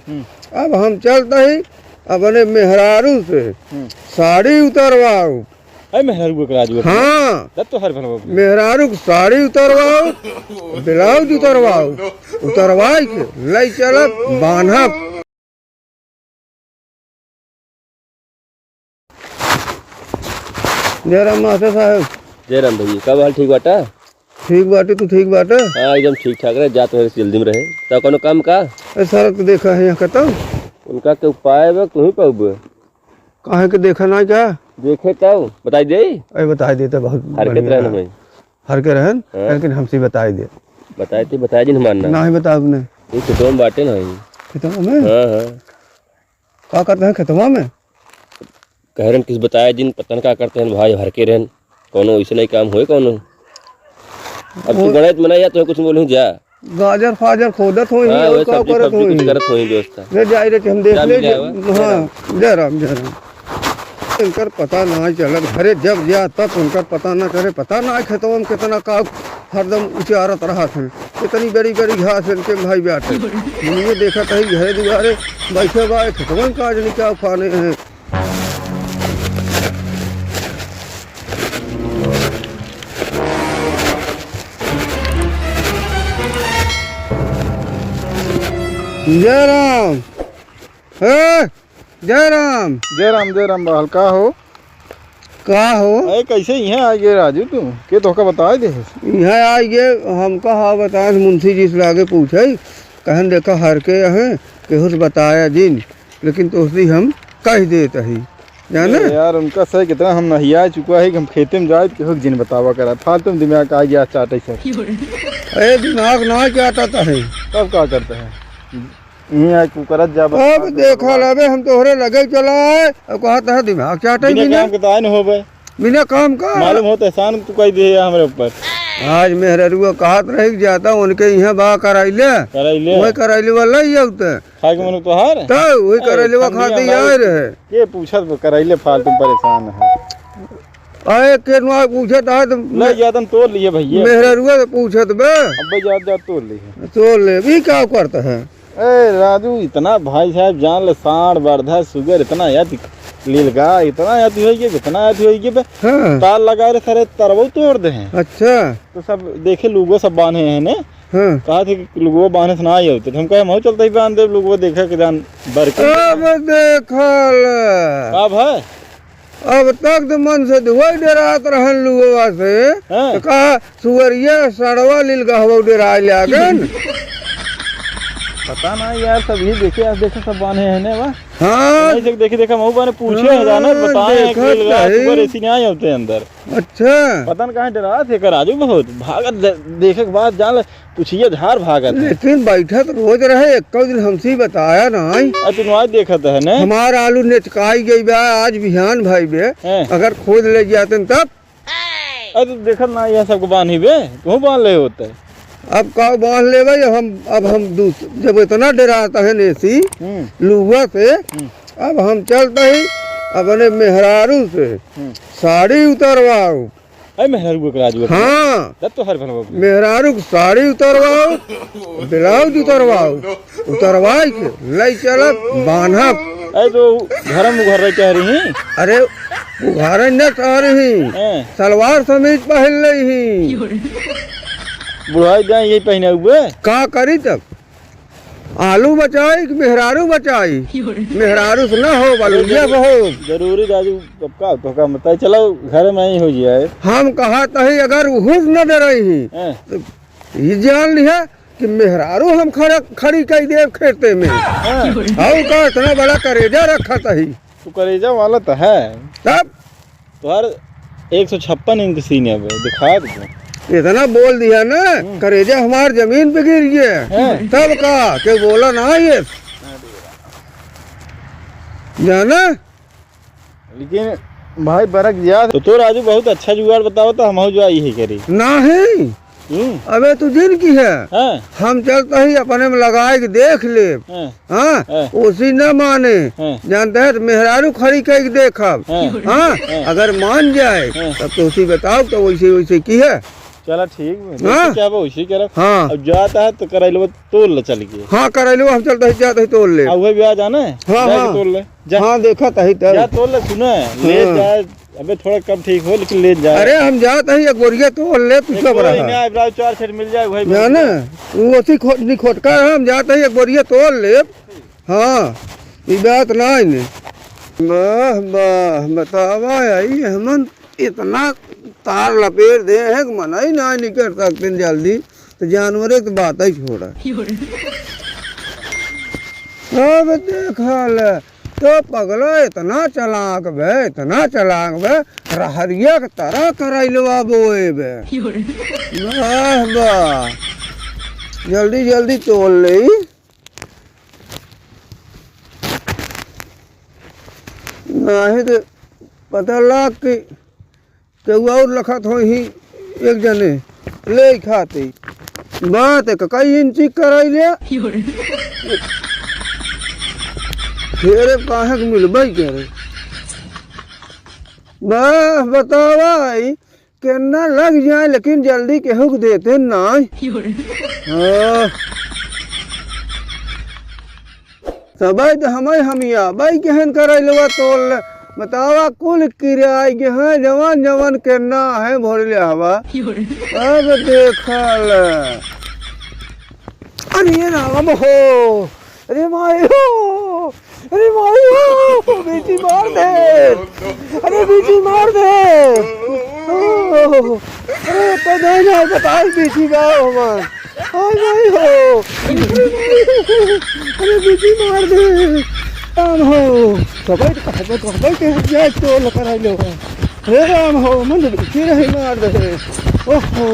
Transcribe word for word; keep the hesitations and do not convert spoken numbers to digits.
हम्म। अब हम चलत ही अपने मेहरारू से हम्म। साड़ी उतरवाओ। अरे मेहरारू के राजू अपने। हाँ। तब तो हर भलवा अपने। मेहरारू के साड़ी उतरवाओ, ब्लाउज उतरवाओ, उतरवाई के लई चलब, बान्हब। जय राम मास्टर साहब। जय राम भैया, का हाल, ठीक बाटा? ठीक बाटे, तू ठीक बाटे? हाँ, एकदम ठीक ठाक रहे, जात रहे, जल्दी में रहे। तो कोनो काम का? ए, सड़क तो देखा है यहाँ कतौ? उनका के उपाय बा, तू ही पाउबे। काहे के देखा ना क्या? देखे तब बताई दे। ए, बताई देते, बहुत हरकत बढ़िया रहन है। भाई। हर के रहन, हाँ। लेकिन हमसे बताई दे। बताए थे, बताए जिन हमार नाम। ना ही बताब ने। ये खेतवा में बाटे ना ही। खेतवा में? हाँ, हाँ। का करते हैं खेतवा में? कह रहे किस बताए जिन, पता न का करते हैं भाई, हर के रहन। कौनो ऐसे नहीं काम होए कौनो। अब तू वो गणित में नहीं आ, तो कुछ बोलूँ जा। गाजर फाजर खोदत होई, हाँ, और वही का सब्जी, करत सब्जी कुछ होई? करत होई व्यवस्था। ले जाए रे कि हम देख जा ले, मिल जाए, हाँ, जय राम, जय राम। इनकर पता ना चलत, घरे जब जा तब उनकर पता ना करे, पता ना खेतवा में कितना का हरदम उचारत रहत हैं, कितनी बड़ी बड़ी घास इनके भाई बाटे। ये देखत है घरे दुआरे बैठे बा, खेतवा में का जाने क्या उखाने हैं। जय राम। ए, जय राम। जय राम, जय राम बहल, का हो? का हो? अरे, कैसे यहाँ आ गए राजू तू? के तोहका बताए दे? यहाँ आ गए, हमका हाँ बताए, मुंशी जी से लागे पूछे, कहन देखा हर के हैं, केहू से बताया जिन, लेकिन तोहसे हम कह देत ही, जाने? ए यार, उनका से कितना हम नहिया चुका है कि हम खेते में जाए, केहू के जिन बतावा करा, फालतू में दिमाग आ गया चाटे से। अरे, दिमाग ना चाटत है। तब का करते हैं? इहीं आइ कुकरत जा बस। अब देखा लबे, हम तोहरे लगे चला आए, अब कहत है दिमाग चाटे बिना बिना। काम के तो आए न होबे। बिना काम का? मालूम होत एहसान तू कइ दिहे हमरे ऊपर। आज मेहररुआ कहत रही कि जाता उनके इहाँ बा करइले। करइले? वही करइले वाला ही आउते। खाए के मन तोहार? तो वही ए, करइले वा ठंडी खाते ही अंगारे आए रहे। के पूछत बा, करइले फालतू परेशान है। अरे के नुआ पूछत है तो ले जातन तोड़ लिए भैया। मेहररुआ तो पूछत बे। अब्बे जात जात तोड़ लिए। तोड़ ले, भी का करता है? ए राजू, इतना भाई साहब जान ले, साँड़, बरधा, सुगर, इतना याद, लीलगाय, इतना याद होई गे, इतना याद होई गे बे। हाँ। तार लगाए रहे सारे तरवो तोड़ दे हैं। अच्छा। तो सब देखे लुगो सब बांधे हैं ने। हाँ। कहा थे कि लुगो बांधे से ना आई होते। तो हम कहे, "हम चलते ही बांध दे लुगो, देखे के जान बर के।" अब देखल। का भाई? अब तक तो मन से दुआई डरात रहन लुगवा से, हाँ। तो कहा, "सुअरिया, सड़वा, लीलगहवा डेराए लागन।" पता ना यार, सब ही देखे, आज देखे सब बान्हे हैं ने, वाह। हाँ। नहीं, देख, देखे, देखा, महू बाने पूछे हैं, हाँ, जाना, बताए हैं कि देखत लीलगहवा, नहीं। सुअर ऐसी नहीं आए होते अंदर। अच्छा। पता न काहे डरात है कर राजू बहुत। भागत दे-, देखे के बाद जान ले, पुछिए धार भागत है। लेकिन बैठत रोज रहे, एको दिन हमसे बताया नाई। अ, तू आज देखत है ने? हमार आलू नेचकाई गई बा, आज बिहान भाई बे। हैं। अगर खोद ले जाते तब? अरे तू देखत ना, यह सबको बांधी बे, तू बांध ले होते। अब का बांध लेबे, हम, अब हम दूस-, जब इतना डरात है नेसी, हम्म। लुआ से, हम्म। अब हम चलते ही अपने मेहरारू से हम्म। साड़ी उतरवाओ। अरे मेहरारू के राजू अपने। हाँ। तब तो हर भलवा अपने। मेहरारू के साड़ी उतरवाओ, ब्लाउज उतरवाओ, उतरवाई के लई चलब, बान्हब। अरे तो घरम उघर रही कह रही। अरे उघारे न कह रही, हैं। सलवार समीज पहन लई ही। बुढ़ाई जाए यही पहने हुए। का करी तब? आलू बचाई कि मेहरारू बचाई? मेहरारू से ना हो, बलुइया से हो। जरूरी राजू, अब का, तो का बताई, चलो घर में ही हो जाए। हम कहा तही अगर उहुस न डरई ही, हैं। तो ये जान लिहा कि मेहरारू हम खड़ा, खड़ी कई देब खेते में। हैं। और का इतना बड़ा करेजा रखा तही। तू करेजा वाला तो है। तब? तोहार एक सौ छप्पन इंच सीने बे, दिखा दे। इतना बोल दिया ना, हम्म। करेजा हमार जमीन पे गिर गया। हैं? तब का, के बोला ना ये। जाना? लेकिन भाई बरक गया। तो, तो राजू बहुत अच्छा जुगाड़ बताओ तो हम हो जाई ही करी। नहीं। हम्म। अबे तू जिन की है? हाँ। हम चलते ही अपने में लगाए के देख ले। हाँ। हाँ, हाँ। ओसी न माने। हाँ। जानते हैं तो मेहरारू खड़ी कई के देखब। हाँ। हाँ, हाँ। अगर मान जाए, हाँ। तब तो ओसी बताओ तो वैसे, वैसे की है। चला ठीक बा, हाँ? जैसे क्या बा, वैसे क्या रहा। हाँ। अब जात है तो करैलवा तोल ले चल के। हाँ, करैलवा हम चलत ही, जात ही तोल ले। आ, उहे भी आ जाना है, हाँ, जाके हाँ। तोल ले। जा। हाँ, देखत ही तब। जा तोल ले, सुना, ले हाँ। जा। अबे थोड़ा कम ठीक हो, लेकिन ले जा। अरे, हम जात ही, एक बोरिया तोल ले, तू एक सब बोरी रहा। ना, अब चार छठ मिल जाए, वही ना, बहुत ना। है। वो ओसी खो-, निखोटका है, हम जात ही, एक बोरिया तोल ले। हाँ, ई बात नाहीं ने। वाह, वाह, बतावा, आई हमन इतना तार लपेट दे हैं कि मनई नाहीं निकल सकते जल्दी, तो जानवरे की बात ही छोड़ा। अब देखा ले, तो पगला इतना चालाक बे, इतना चालाक बे, रहरिया के तरह करैलवा बोए बे। वाह, वाह, जल्दी, जल्दी तोल ले। नाहीं तो पता लाग कि केहू और लखत होई ही एक जने ले खाते। बात है, कई इंची कराई ले। फिर काहे के मिलबे करे। बस बतावा आई, केन्ना लग जाए, लेकिन जल्दी केहू के देते नाहीं। हाँ। सबई तो हमई हमिया, बई केहन करैलवा तोल ले। बतावा, कुल किराई के हैं, जवन जवन केन्ना है भोर ले हवा। अब देखा ले। अरे राम हो, अरे माई हो, अरे माई हो, बीची मार दे, अरे बीची मार दे। ओ, अरे तो नहीं ना बताई बीची गाँव हमार। हाय माई हो, अरे बीची मार दे। राम हो, सबई तो कहबे, कहबे के जाए तो लकर आइलो। हे राम हो, मन तो बीची रही मार दे। ओहो।